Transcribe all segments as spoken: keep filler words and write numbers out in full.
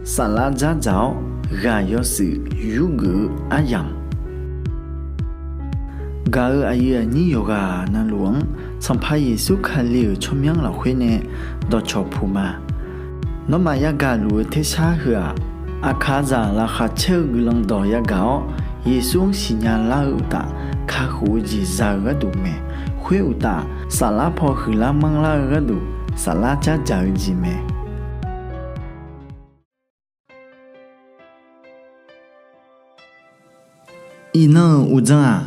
Saflar dzardzaq-awr ghaq yawshuif yurgeuf-eu aryamq, gaq-euq aqyuif aqnyir yawqghaq navluf-anr Sanqpaq Yeqsur Kali-euq tsawrmyanr lafkhoer nae dawqcawq puq ma. Nawmaf yagaq luf-eu tersar heu-aq, aqkaqzaq laqkhaq caer-eu guiqlanq dawq yagaq-awr, Yeqsur-anr siqnya lar-eu uqtaf, kakhof-eu jeq za-eu gharduq mae. Khoer uqtaf, saflar paw huiqlar manrlar-eu gharduq, saflar dzardzaq-eu jeq mae. Iqnan-euq uqdzan-aq,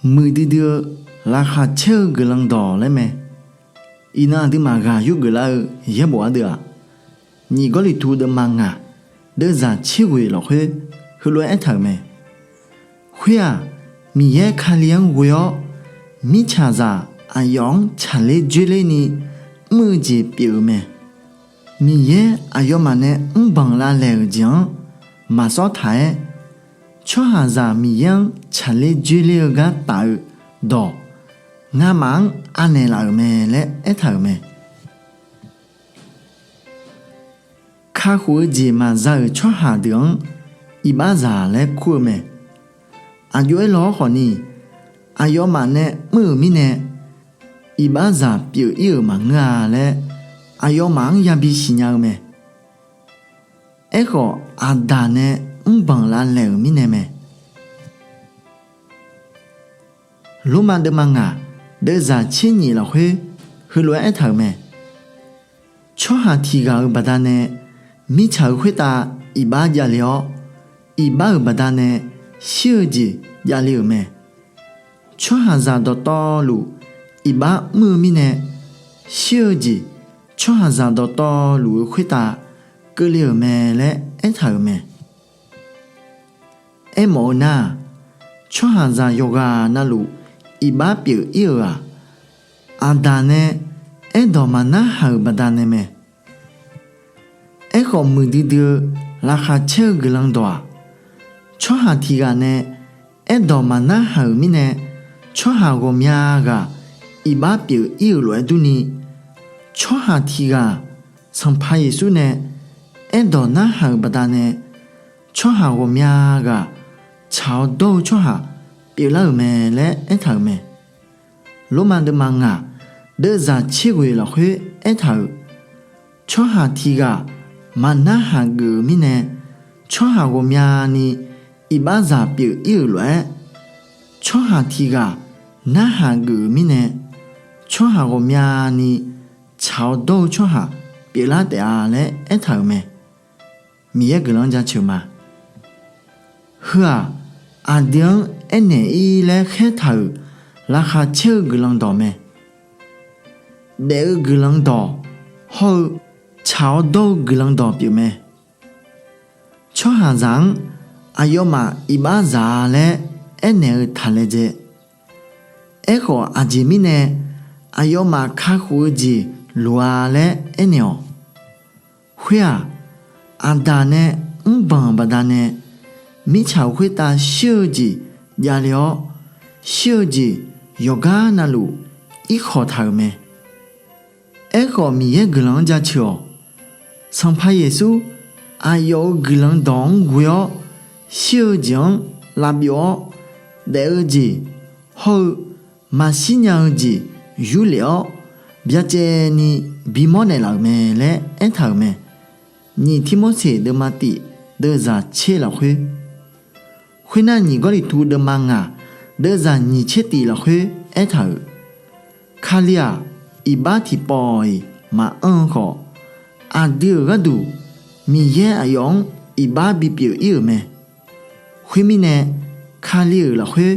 muiqdui dui-eu laqkhaq caer-eu guiqlanq dawq laer mae. Iqnan aqduimaf ghaq yurgeuf lar-eu yaerbof ardeuv-aq, Nyiq Gawrliqtu deuvma ngaq, deuvzaq tser ghoeq lafkhoer heulof-aer aertaq-euq mae. Khoer-aq, Miqyaer Kali-anr ghoe-awr, mirtsaqzaq aqyawf-anr tsaqler dzoerlerni mr-eu jeq pyeuf-eu mae. Miqyaer aqyawfmaf nae mrbanq lavlaeq-euq jeq-anr maqsawr taq-aer, tsawrhaqzaq Miqyaer-anr tsaqler dzoerler-eu gar taf-eu dawq, ngamaf-anr anaeq laf-euq mae laer aertaq-euq mae. Kakhof-eu jeq maqza-euq tsawrhaq deuq-anr iqbaxzaq laer kur-eu mae. Aqjox-aer law-awr khawfni, aqyawfmaf nae mr-euq mirnae iqbaxzaq pyeuf-ir-euq maqngeur-a laer, aqyawfmaf-anr yabi siqnya-eu mae. Aerkhawf, Aqdaq nae mrbanq lavlaeq-euq mirnae mae. Lormav deuvma ngaq, deuvzaq tser nyif lafkhoer heulof-aer aertaq-euq mae. Tsawrhaq tiq ghaq-euq baqdanae mirtsaq-euq khoertav iqbax javle-awr, iqbax-euq baqdanae shir-eu jeq javle-euq mae. Tsawrhaqzaq dawqtawvluf iqbax mr-eu mirnae, shir-eu jeq tsawrhaqzaq dawqtawvluf-eu khoertav keuvle-euq mae laer aertaq-euq mae. Aermawf-eu nar-aq, tsawrhaqzaq yawqghaq navluf iqbax pyeuf-ir-euq-aq, Aqdaq nae aerdawq maqnarhaq-euq baqdanae mae. Aerkhawf, muiqdui dui-eu laqkhaq caer-eu guiqlanq dawq-aq, tsawrhaq tiq ghaq nae aerdawq maqnarhaq-euq mirnae, tsawrhaq ghawqmya ghaq iqbax pyeuf-ir-euq lof-aer durni, tsawrhaq tiq ghaq Sanqpaq Yeqsur nae aerdawq narhaq-euq baqdanae, tsawrhaq ghawqmya ghaq tsaq-awr dawr-eu tsawrhaq pyeuflar-euq mae laer aertaq-euq mae. Lormav deuvma ngaq, deuvzaq tser ghoeq lafkhoer aertaq-euq, tsawrhaq tiq ghaq maqnarhaq geuf-euq mirnae, tsawrhaq ghawqmyani iqbaxzaq pyeuf-ir-euq lof-aer, tsawrhaq tiq ghaq narhaq geuf-euq mirnae, tsawrhaq ghawqmyani tsaq-awr dawr-eu tsawrhaq pyeuflar taef-a laer aertaq-euq mae. Miqyaer guiqlanq-anr jaceuq ma. Heu-aq, aqdui-anr aernaeq-ir laer khaertaq-euq laqkhaq caer-eu guiqlanq dawq mae. Daef-eu guiqlanq dawq hawr-eu tsaq-awr dawr-eu guiqlanq dawq pyeufmae. Tsawrhaqzaq-anr aqyawfmaf iqbaxzaq-a laer aernaeq-eu taq laejae. Aerkhawf, aqjeq mirnae aqyawfmaf kakhof-eu jeq loq-a laer aernaeq-awq. Khoer-aq, Aqdaq nae mrbanq-euq baqdanae mirtsaq khoertav shir-eu jeq javle-awr, shir-eu jeq yawqgar navluf irkhawq taq-euq mae. Aerkhawf, Miqyaer guiqlanq-anr jaceuq-awq. Sanqpaq Yeqsur aqyawf-euq guiqlanq dawq-anr ghoe-awr, shir-eu jeq-anr lavbyov-awr, daef-eu jeq hawr-eu maqshir nya-eu jeq yurlef-awr, byacaevni bimawr naeqlaf-euq mae laer aertaq-euq mae. Nyiq Tirmorseq deuvma tif deuvzaq tser lafkhoer, khoernar, Nyiq Gawrliqtu deuvma ngaq deuvzaq nyiq tser tif lafkhoer aertaq-euq, Kali-aq, iqbax tiqpawf-iq maqanr-eu khawf, aqdui-euq gharduq Miqyaer aqyawf-anr iqbax bipyeuf-ir-euq mae. Khoermirnae, Kali-euq lafkhoer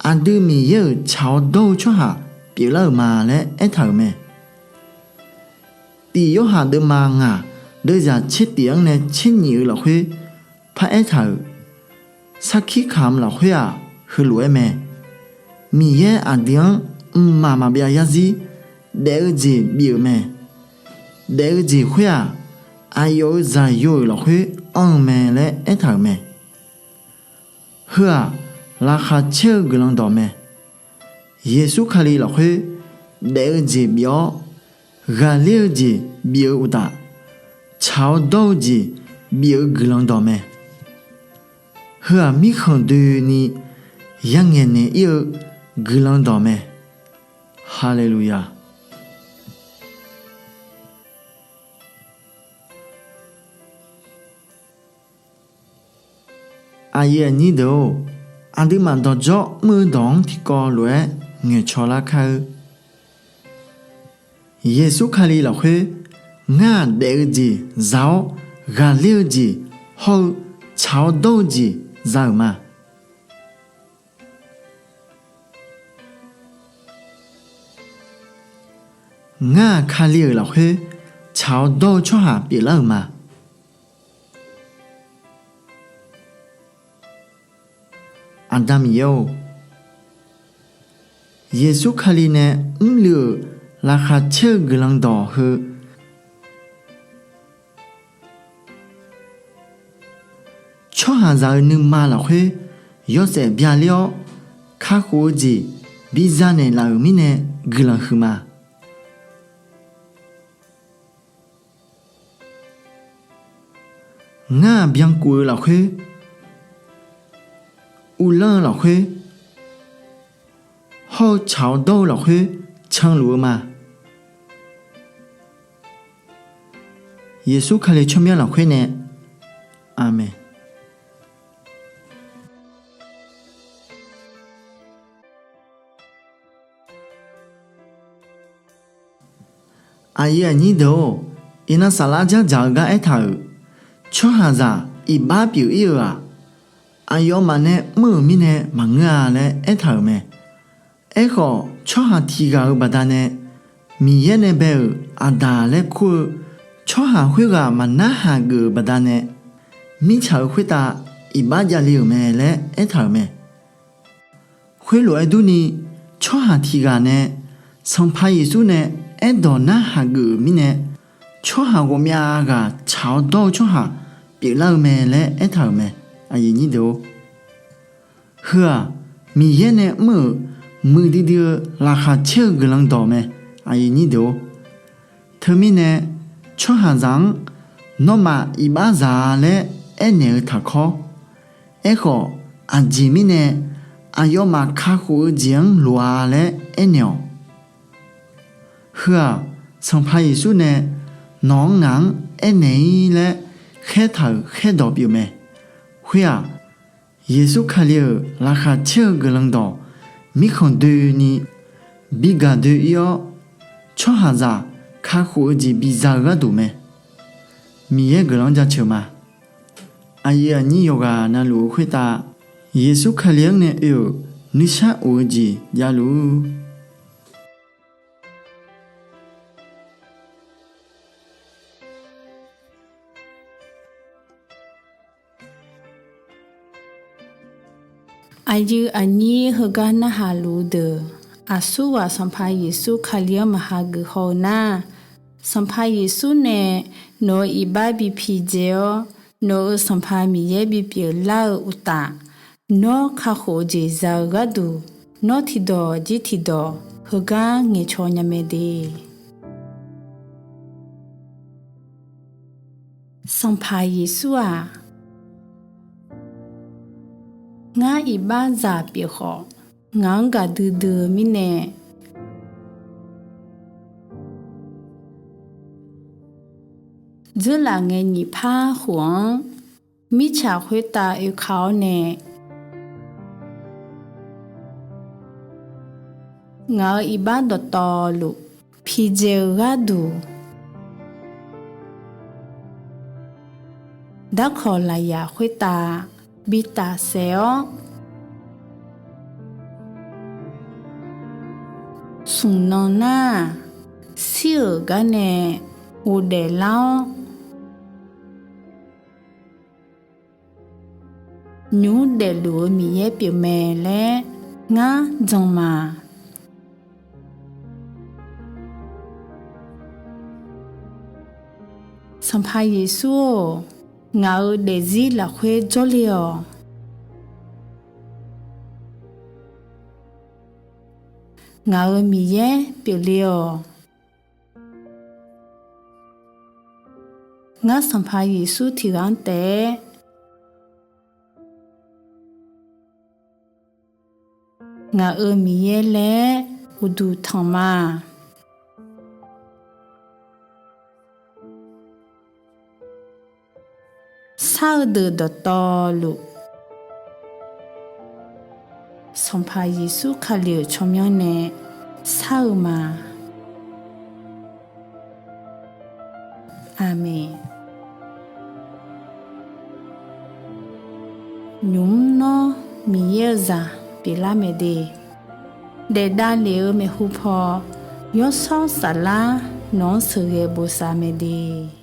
aqdui Miqyaer-euq tsaq-awr dawr-eu tsawrhaq pyeuflar-euq ma laer aertaq-euq mae. Tif Yorhaq deuvma ngaq deuvzaq tser tif-anr nae tser nyif-eu lafkhoer paraer taq-euq, sarkir kamq lafkhoer-aq, heulof-aer mae. Miqyaer aqdui-anr mqmaq maqbyav yarzir daef-eu jeq bif-euq mae. Daef-eu jeq khoer-aq, aqyawf-euq Zaqyo-euq lafkhoer anr-eu mae laer aertaq-euq mae. Heu-aq, laqkhaq caer-eu guiqlanq dawq mae. Yeqsur Kali lafkhoer daef-eu jeq bif-awr, ghaqler-eu jeq bif-eu uqtaf, tsaq-awr dawr-eu jeq bif-eu guiqlanq dawq mae. Heu-aq mirkhanq doeni yangaeq naeq-ir-eu guiqlanq dawq mae. Haleluya! Aqyuif aqnyir deuq-or, aqduimaf dawqdzawr mr-eu dawq-anr tiqkawv lof-aer ngaeqcaw lar kar-eu. Yeqsur Kali lafkhoer ngar-aq daef-eu jeq za-awr, ghaqler-eu jeq hawr-eu tsaq-awr dawr-eu jeq za-euq ma. Ngar-aq Kali-euq lafkhoer tsaq-awr dawr-eu tsawrhaq pyeuflar-euq ma. Aqda Miqyaer-or, Yeqsur Kali nae mrluiv-euq laqkhaq caer-eu guiqlanq dawq heu tsawrhaqzaq-eu nuima lafkhoer yawshaef byaler-awr, kakhof-eu jeq biza naeqlaf-euq mirnae guiqlanq huiqma. Ngar-aq byankuf-eu lafkhoer, uvlanr-eu lafkhoer, hawr-eu tsaq-awr dawr-eu lafkhoer canluf-eu ma. Yeqsur Kali tsawrmyanr lafkhoer nae, Aqmeq. Aqyuif aqnyir deuq-or, iqnan saflar dzardzaq-eu gar aertaq-euq, tsawrhaqzaq iqbax pyeuf-ir-eu-aq, aqyawfmaf nae mr-euq mirnae maqngeur-a laer aertaq-euq mae. Aerkhawf, tsawrhaq tiqghaq-euq baqdanae Miqyaer nae bae-euq Aqdaq laer kur-eu tsawrhaq khoerghaq maqnarhaq geuf-euq baqdanae, mirtsaq-euq khoertav iqbax javle-euq mae laer aertaq-euq mae. Khoerlof-aer durni, tsawrhaq tiqghaq nae Sanqpaq Yeqsur nae aerdawq narhaq geuf-euq mirnae, tsawrhaq ghawqmyav ghaq tsaq-awr dawr-eu tsawrhaq pyeuflar-eu mae laer aertaq-euq mae. Heu-aq, Miqyaer nae mr-euq muiqdui dui-eu laqkhaq caer-eu guiqlanq dawq mae. Teumirnae, tsawrhaqzaq-anr nawmaf iqbax zaq-a laer aernaeq-eu taqkawr. Aerkhawf, aqjeq mirnae aqyawfmaf kakhof-eu jeq-anr loq-a laer aernaeq-awq. Heu-aq, Sanqpaq Yeqsur nae nawq-anr ngaq-anr aernaeq-ir laer khaertaq-euq khaerdawq pyeuf mae. Khoer-aq, Yeqsur Kali-euq laqkhaq caer-eu guiqlanq dawq mirkhanq doeni bi gaq doe-ir-awr, tsawrhaqzaq kakhof-eu jeq biza-eu gharduq mae. Miqyaer guiqlanq-anr jaceuq ma. Aqyuif aqnyir yawqghaq navluf-eu khoertav Yeqsur Kali-anr nae oe-euq nuisar of-eu jeq javluf-ur. Aqyuif aqnyir heugar narhaq luf-eu deuq, aqsurghaq Sanqpaq Yeqsur Kali-anr maqha geuf haw-eu nar, Sanqpaq Yeqsur nae nawq-euq iqbax bi piqdzae-awr, nawq-euq Sanqpaq Miqyaer bipyeuf lar-eu uqtaf, nawr kakhof-eu jeq za-eu gharduq, nawr tiqdawq jir tiqdawq heugar ngaeqcaw nya mae de. Sanqpaq Yeqsur-aq, ngar iqbaxzaq pyeuf khawf, ngaq-anr gaqdui dui-eu mirnae, dzeurlaf ngae nyiq par khof-anr mirtsaq khoertav oeka-awr nae, ngaq-euq iqbax dawqtawvluf piqdzae-eu gharduq, darkawq lafyaq khoertav bi tafsaef-awr, smq nan nar-aq, shir-euq gar nae ghofdaef lar-awr, nymr daefluf-eu Miqyaer pyeufmae laer ngar jan ma. Sanqpaq Yeqsur-or, ngaq-euq daefzir lafkhoer jawrle-awq. Ngaq-euq Miqyaer pyeufle-awq. Ngar Sanqpaq Yeqsur tiqghaq-anr taef-aer ngaq-euq Miqyaer laer uqduq tanq ma. Shar-eu deuq dawqtawvluf Sanqpaq Yeqsur Kali-euq tsawrmyanr nae shar-eu ma. Aqmeq. Nymq mr nawr Miqyaer-eu zaq pyeuflar mae de, daef davlef-eu maeqhu paw Yawshawr Saflar nawq-anr sheuqghae bosav mae de.